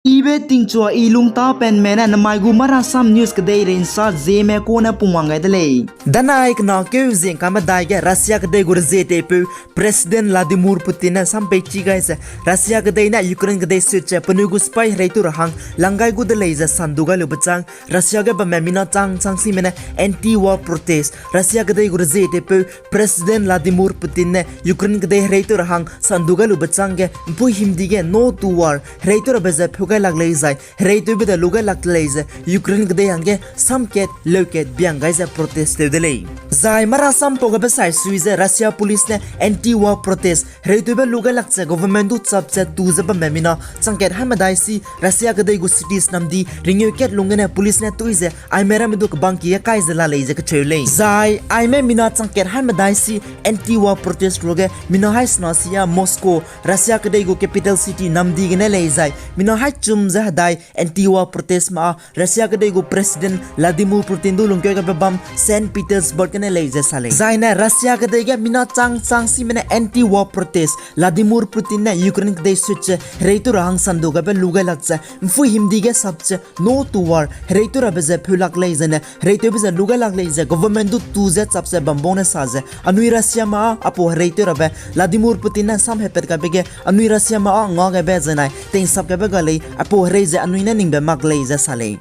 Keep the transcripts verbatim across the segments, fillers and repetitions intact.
Ibe tingchua i lungta penme ne namai gu Marasam News kedeirei nsa zieme kune pungwang gai de lei. Danai kena keu zingkamedai ge Russia kedei gu rezie teipeu President Vladimir Putin ne sampei chi gai ze, Russia kedei ne Ukraine kedei sut ze penui gu sipai hereitu ra hang lang gai gu de lei ze sandu gai lube chang, Russia ge bamme mina chang chang sime ne anti-war protest, Russia kedei gu rezie teipeu President Vladimir Putin ne Ukraine kedei hereitu ra hang sandu gai lube chang ge mpui himdi ge no to war, hereitu rabe ze pheu gai lak lei zai, hereitewbe de lu gai lak lei ze, Ukraine kedei hangge samkat leukat biang gai ze protest tew de lei. Zai Marasam pau gabe sai sui ze Russia police ne anti-war protest, hereitewbe lu gai lak ze government du chap ze tu ze bamme mina changkat haimedai si, Russia kedei gu cities namdi ringeu kat lung gene police ne tui ze aime ramme du kebangki ge kai ze la lei ze kecheu lei. Zai aime mina changkat haimedai si anti-war protest ruage mina hai sena sia Moscow, Russia kedei gu capital city namdi gene lei zai, mina hai chum ze hedai anti-war protest ma Russia kedei gu President Vladimir Putin du lungkeu gabe bam Saint Petersburg gene lei ze sa lei. Zai ne Russia kedei ge mina chang chang sime ne anti-war protest, Vladimir Putin ne Ukraine kedei sut ze hereitu ra hang sandu gabe lu gai lak ze, mpui himdi ge sap ze no to war, hereitu rabe ze pheu lak lei zai ne, hereitewbe ze lu gai lak lei ze government du tu ze chap ze bam bau ne sa ze, anui Russia ma a apau hereitu rabe Vladimir Putin ne samhepat gabe ge anui Russia ma a nga gabe zai nai tengsap gabe ga lei, apau herei ze anui ne ningbe mak lei ze sa lei.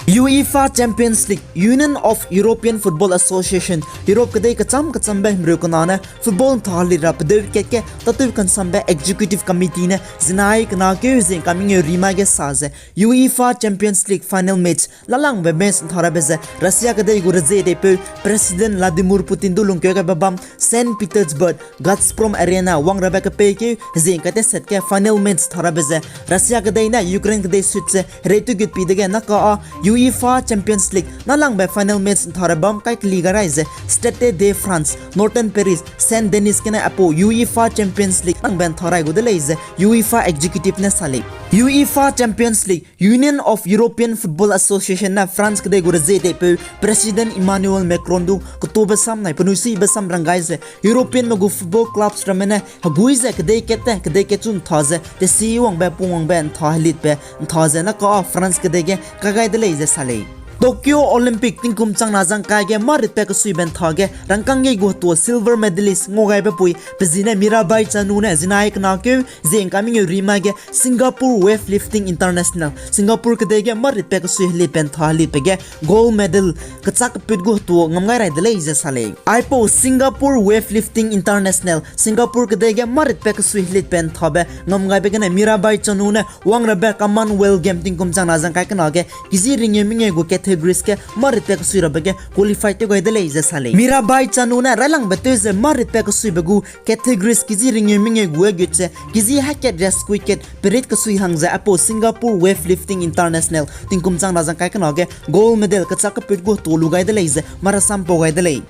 UEFA Champions League, Union of European Football Association, Europe kedei kecham kechambe himreu kena ne football ntha helit ra pedeu kat ge tâtew kansambe executive committee ne zinai kena keu zingkamingeu rimai ge sa ze, UEFA Champions League final match lalangbe match ntha rabe ze Russia kedei gu rezie deipeu President Vladimir Putin du lungkeu gabe bam Saint Petersburg Gazprom Arena wang rabe kepeikeu hezing kateset ge final match ntha rabe ze Russia kedei ne Ukraine kedei sut ze hereitu gut pi dege naka a UEFA Champions League nalangbe final match ntha ra bam kai keli ga rai ze Stade de France, Northern Paris, Saint-Denis gene apau UEFA Champions League nangbe ntha rai gu de lei ze UEFA executive ne sa lei. UEFA Champions League, Union of European Football Association ne France kedei gu rezie deipeu President Emmanuel Macron du ketobe sam nai penui suibe sam rang gai ze European me gu football clubs ramme ne hegui ze kedei kat te kedei kat chu ntha ze tesi wangbe pung wangbe ntha helitbe ntha ze naka a France kedei ge kai gai de lei ze sa lei. Tokyo Olympic tingkum changna zangkai ge maritbe kesuibe ntha ge rangkâng ge gu hetua silver medalist ngau gaibe pui pe zi ne Mirabai Chanu ne zinai kena keu zingkamingeu rimai ge Singapore Weightlifting International, Singapore kedei ge maritbe kesui helitbe ntha helitbe ge gold medal kechak keput gu hetua ngam gai rai de lei ze sa lei. Aipau Singapore Weightlifting International, Singapore kedei ge maritbe kesui helitbe nthabe ngam gaibe gene Mirabai Chanu ne wang rabe Commonwealth Game tingkum changna zangkai kena ge kiji ringeu mengeu gu categories ge maritbe kesui rabe ge qualify tew gai de lei ze sa lei. Mirabai Chanu ne railangbe tew ze maritbe kesuibe gu categories kiji ringeu mengeu gu e gut ze kiji hakat riaskui kat perit kesui hang ze apau Singapore Weightlifting International tingkum changna zangkai kena ge gold medal kechak keput gu hetua lu gai de lei ze marasam pau gai de lei.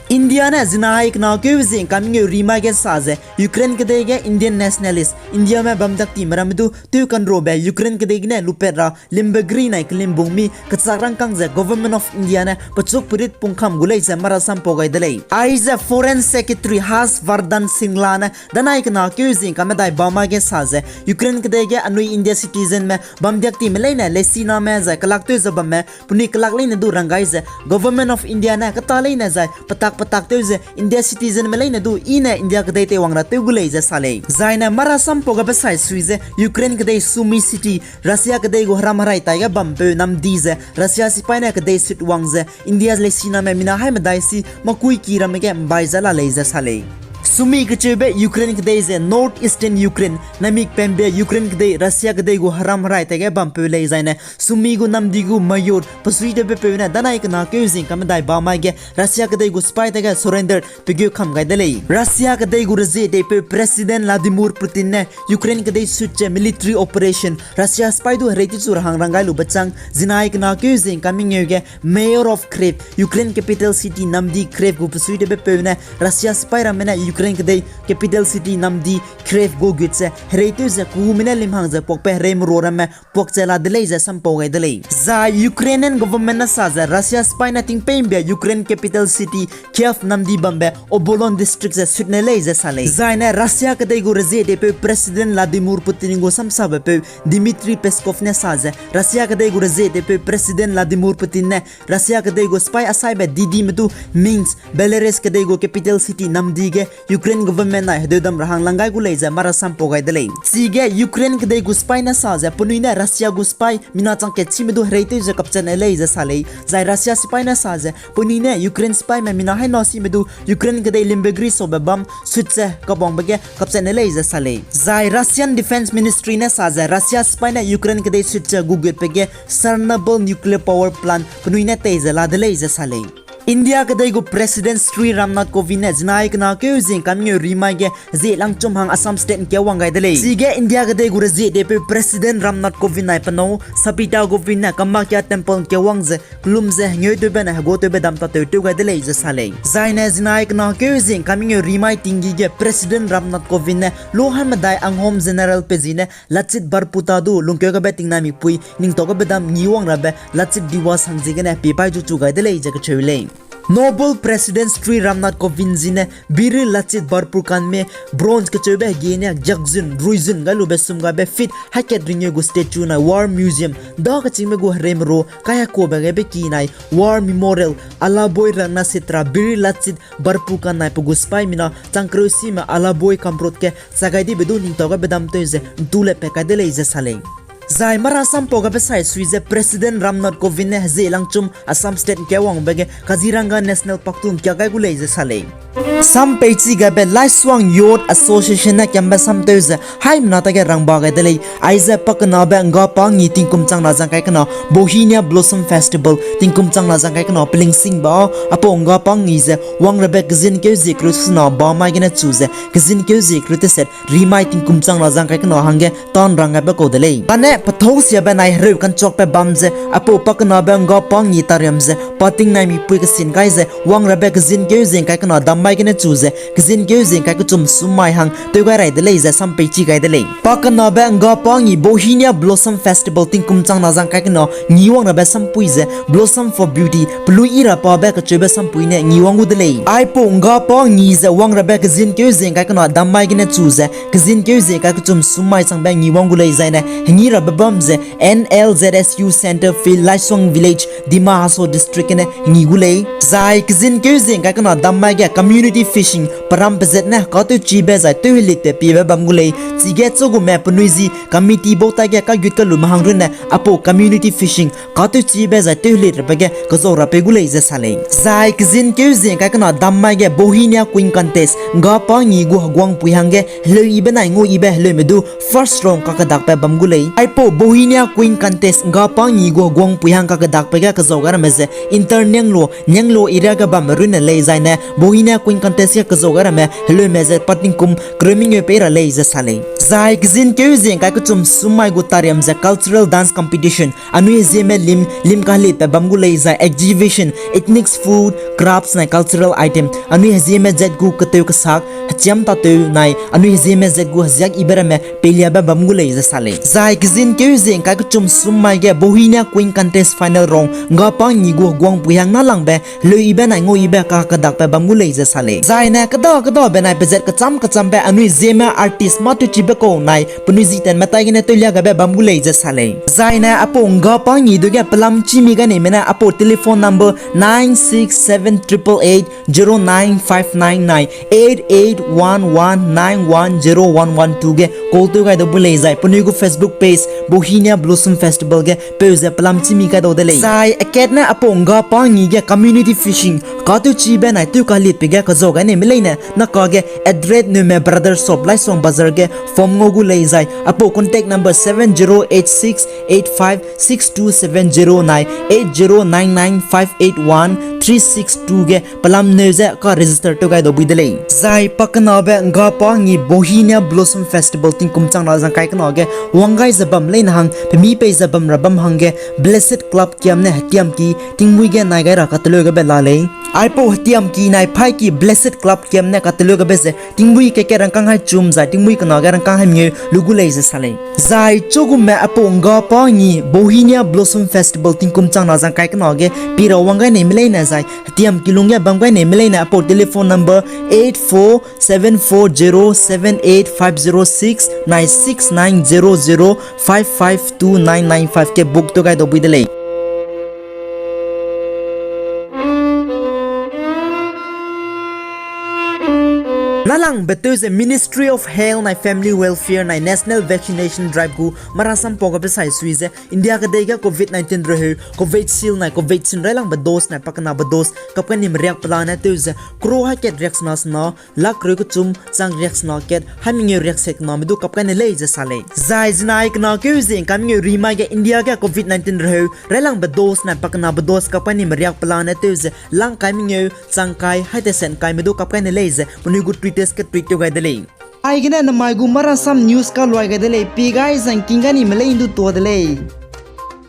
India ne zinai kena keu zingkamingeu rimai ge sa ze Ukraine kedei ge Indian nationalist, India me bam dak time ramme du tew kanrobe Ukraine kedei gene lupat ra limbe gri nai kelimbung mi kechak rangkâng ze Government of India ne pechuk perit pungkham gu lei ze marasam pau gai de lei. Aize Foreign Secretary Harsh Vardhan Shringla ne danai kena keu zingkamedai bamai ge sa ze Ukraine kedei ge anui India citizenme bam diak time leine leisiname zai kelak tew ze bamme penui kelak leine du rang gai ze Government of India ne keta leine zai petak petak tew ze India citizenme leine du i ne India kedei teiwang ra tew gu lei ze sa lei. Zai ne marasam pau gabe sai sui ze Ukraine kedei Sumy city, Russia kedei gu heram herai tai ge bampeu namdi ze Russia sipai ne kedei sut wang ze India leisiname mina haimedai si makuiki ramme ge mbai za la lei ze sa lei. Sumy kecheube Ukraine kedei ze North Eastern Ukraine, namik pembe Ukraine kedei Russia kedei gu heram herai tai ge bampeu lei zai ne Sumy gu namdi gu mayor pesuitewbepeu ne danai kena keu zingkamedai bamai ge Russia kedei gu sipai tai ge surrender pegeu kham gai de lei. Russia kedei gu rezie deipeu President Vladimir Putin ne Ukraine kedei sut ze military operation, Russia sipai du herei tichu ra hang rang gai lube chang zinai kena keu zingkamingeu ge Mayor of Kyiv, Ukraine capital city namdi Kyiv gu pesuitewbepeu ne Russia sipai ramme ne Ukraine Ukraine kedei capital city namdi Kyiv gu gut ze hereitew ze kugume ne limhang ze puakbe herei merua ramme puak ze la de lei ze sampau gai de lei. Zai Ukrainian government ne sa ze Russia sipai ne tingpeî ’mbia Ukraine capital city Kyiv namdi bambe Obolon district ze sut ne lei ze sa lei. Zai ne Russia kedei gu reziedepeu President Vladimir Putin gu samsabepeu Dmitry Peskov ne sa ze Russia kedei gu reziedepeu President Vladimir Putin ne Russia kedei gu sipai asaibe didime du Minsk, Belarus kedei gu capital city namdi ge Ukraine government nai hedeudam ra hang lang gai gu lei ze mara sampau gai de lei. Chige Ukraine kedei gu sipai ne sa ze penui ne Russia gu sipai mina chang kechime du hereitew ze kapchat ne lei ze sa lei. Zai Russia sipai ne sa ze penui ne Ukraine sipaime mina haina sime du Ukraine kedei limbe gri saube bam sut ze kabangbe ge kapchat ne lei ze sa lei. Zai Russian Defense Ministry ne sa ze Russia sipai ne Ukraine kedei sut ze gugutbe ge Chernobyl nuclear power plant penui ne tei ze la de lei ze sa lei. India kedei gu President Shri Ram Nath Kovind ne zinai kena keu zing kamngeu rimai ge zie langchum hang Assam State ’ngkeu wang gai de lei. Chige India kedei gu reziedepeu President Ram Nath Kovind nai penâu Sabita Kovind ne Kamakhya Temple ’ngkeu wang ze kelum ze hengeutewbe ne heguatewbe dam tatew tew gai de lei ze sa lei. Zai ne zinai kena keu zing kamngeu rimai tinggi ge President Ram Nath Kovind ne luhan medai Angom General pe zi ne Lachit Borphukan du lungkeu gabe tingnai mikpui ningtau gabe dam ngi wang rabe Lachit Diwas hang ziegene pie pai chu chu gai de lei ze kacheu lei. Noble President Shri Ram Nath Kovind zi ne Veer Lachit Borphukan me bronze kecheube hegene giakzun ruizun gai lube sum gaibe feet hakat ringeu gu statue nai War Museum da kechîngme gu herei merua kai hekuabe gaibe ki nai War Memorial Alaboi Rangna Setra Veer Lachit Borphukan nai pe gu sipai mina changkereu sime Alaboi Kamrod ge sa gai dibe du ningtau gabe dam tew ze ’ntu le pat kai de lei ze sa lei. Zai mara sampau gabe sai sui ze President Ram Nath Kovind ne hezie langchum Assam State ’ngkeu wangbe ge Kaziranga National Park tu ’ngkia gai gu lei ze sa lei. Sam peichi gabe Laisuang Youth Association ne kiambe samtew ze haimena tage rangba gai de lei. Aize pakenabe ’ngga pa ngi tingkum chang na zang kai kena Bauhinia Blossom Festival tingkum chang na zang kai kena pelingsingba apau ’ngga pa ngi ze wang rabe kezin keu zie kereu sena ba mai gene chu ze kezin keu zie kereu teset rimai tingkum chang na zang kai kena hangge tan rang gaibe kau de lei. Kane pethâu siabe nai hereu kanchuakbe bam ze apau pakenabe ’ngga pa ngi tariam ze pa tingnai mipui kesin kai ze wang rabe kezin keu zie kai kena dam mai gene chu ze kezin keu zie kai kechum sum mai hang tew gai rai de lei ze sam peichi gai de lei. Pakenabe ’ngga pa ngi Bauhinia Blossom Festival tingkum chang na zang kai kena ngi wang rabe sampui ze Blossom for Beauty, pelui i ra pabe kacheube sampui ne ngi wang gu de lei. Aipau ’ngga pa ngi ze wang rabe kezin keu zie kai kena dam mai gene chu ze kezin keu zie kai kechum sum mai changbe ngi wang gu lei zai ne hengi rabe bam ze N L Z S U Center Field, Laisuang Village, Dima Hasao District gene ngi gu lei. Zai kezin keu zie kai kena dam mai ge community fishing peram pezat ne katewchibe zai tewhelitbe piebe bam gu lei. Chige chugume penui zi committee bau taige kagut kalume hang runne apau community fishing katewchibe zai tewhelit rabe ge kezau ra pei gu lei ze sa lei. Zai kezin keu zie kai kena dam mai ge Bauhinia Queen Contest ’ngga pa ngi gu heguangpui hangge heleu ibe nai ngau ibe heleume du first round kakedakbe bam gu lei. Aipau Bauhinia Queen Contest ’ngga pa ngi gu heguangpui hang kakedakbe ge kezau gai ramme ze Inter Nianglo, Nianglo area ge bamme runne lei zai ne Bauhinia Queen Contest ge kezau gai ramme heleume ze pa tingkum kereu mengeu pei ra lei ze sa lei. Zai kezin keu zie kai kechum sum mai gu tariam ze cultural dance competition, anui hezieme lim, lim kahelitbe bam gu lei zai exhibition, ethnic food, crafts nai cultural item, anui hezieme zat gu ketew kesak, hechiam tatew nai anui hezieme zat gu heziak ibe ramme peiliabe bam gu lei ze sa lei. Zai kezin keu zie kai kechum sum mai ge Bauhinia Queen Contest final round ’ngga pa ngi gu heguangpui hang nâlangbe heleu ibe nai ngau ibe kakedakbe bam gu lei ze sa lei. Zai ne keda kedabe nai pezat kecham kechambe anui hezieme artist mâ tewchibe kau nai penui zi tenme taigene tewlia gabe bam gu lei ze sa lei. Zai ne apau ’ngga pa ngi du ge pelam chîmi ganeime ne apau telephone number nine six seven triple eight zero nine five nine nai eight eight one one nine one zero one one two ge call tew gai dau bu lei zai penui gu Facebook page Bauhinia Blossom Festival ge peu ze pelam chîmi kai dau de lei. Zai akat ne apau ’ngga pa ngi ge community fishing katewchibe nai tew kahelipe ge kezau gai neime leine nakage Adret Neume Brother Shop Laisuang Bazar ge form ngau gu lei zai apau contact number seven zero eight six eight five six two seven zero nai eight zero nine nine five eight one three six two ge pelam neu ze ka register tew gai dau bui de lei. Zai pakenabe ’ngga pa ngi Bauhinia Blossom Festival tingkum chang na zang kai kena ge wang gai ze bam leine hang pemi pei ze bam ra bam hangge Blessed Club kiam ne hekiam ki tingmui ge nai gai ra kateleu gabe la lei. Aipau hetiamki nai phaiki Blessed Club Camp ne kateleu gabe ze tingmuî keke rangkâng hai chum zai tingmuî kena ge rangkâng hai mengeu lu gu lei ze sa lei. Zai chugume aipau ngga pa ngi Bauhinia Blossom Festival tingkum chang na zang kai kena ge pi ra wang gai nei me leine zai hetiamki lung ge bam gai nei me leine aipau telephone number eight four seven four zero seven eight five zero six nai six nine zero zero five five two nine nine five ke book tew gai dau bui de lei. Nalangbe tew ze Ministry of Health nai Family Welfare nai National Vaccination Drive gu marasam pau gabe sai sui ze India kedei ge Covid nineteen reheu Covishield nai Covaxin railangbe dose nai pakenabe dose kap kai nime riak pelane tew ze crore hai kat riaksena sena lakh reu kechum chang riaksena kat hai mengeu riakse kename du kap kai ne lei ze sa lei. Zai zinai kena keu ze ngkai mengeu rimai ge India ge Covid nineteen reheu railangbe dose nai pakenabe dose kap kai nime riak pelane tew ze lang kai mengeu chang kai hai teset kaime du kap kai ne lei ze penui gu Twitter ke tweet tew gai de lei. Aigene namai gu marasam news kaluai gai de lei, pi gai zangking gai nime lei ndu tua de lei.